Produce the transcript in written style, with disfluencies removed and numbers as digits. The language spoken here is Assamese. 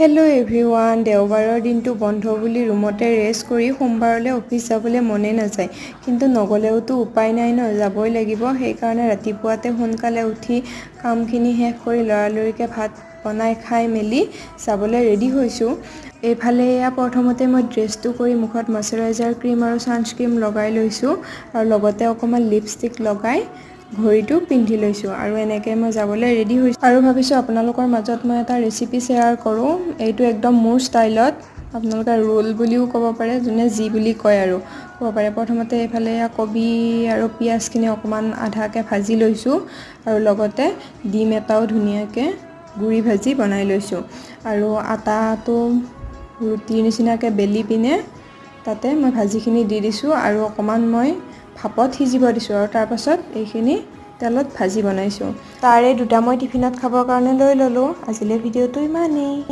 হেল্ল' এভৰিৱান, দেওবাৰৰ দিনটো বন্ধ বুলি ৰুমতে ৰেষ্ট কৰি সোমবাৰলৈ অফিচ যাবলৈ মনেই নাযায়। কিন্তু নগ'লেওতো উপায় নাই ন, যাবই লাগিব। সেইকাৰণে ৰাতিপুৱাতে সোনকালে উঠি কামখিনি শেষ কৰি লৰালৰিকৈ ভাত বনাই খাই মেলি যাবলৈ ৰেডি হৈছোঁ। এইফালে এয়া প্ৰথমতে মই ড্ৰেছটো কৰি মুখত মইশ্চাৰাইজাৰ ক্ৰীম আৰু ছানস্ক্ৰীম লগাই লৈছোঁ আৰু লগতে অকণমান লিপষ্টিক লগাই ঘড়ীটো পিন্ধি লৈছোঁ আৰু এনেকৈ মই যাবলৈ ৰেডি হৈছোঁ। আৰু ভাবিছোঁ আপোনালোকৰ মাজত মই এটা ৰেচিপি শ্বেয়াৰ কৰোঁ। এইটো একদম মোৰ ষ্টাইলত, আপোনালোকে ৰোল বুলিও ক'ব পাৰে, যোনে যি বুলি কয় আৰু ক'ব পাৰে। প্ৰথমতে এইফালে এয়া কবি আৰু পিঁয়াজখিনি অকণমান আধাকৈ ভাজি লৈছোঁ আৰু লগতে ডিম এটাও ধুনীয়াকৈ গুড়ি ভাজি বনাই লৈছোঁ। আৰু আটাটো ৰুটিৰ নিচিনাকৈ বেলি পিনে তাতে মই ভাজিখিনি দি দিছোঁ আৰু অকণমান মই ভাপত সিজিব দিছোঁ আৰু তাৰপাছত এইখিনি তেলত ভাজি বনাইছোঁ। তাৰে দুটা মই টিফিনত খাবৰ কাৰণে লৈ ল'লোঁ। আজিলৈ ভিডিঅ'টো ইমানেই।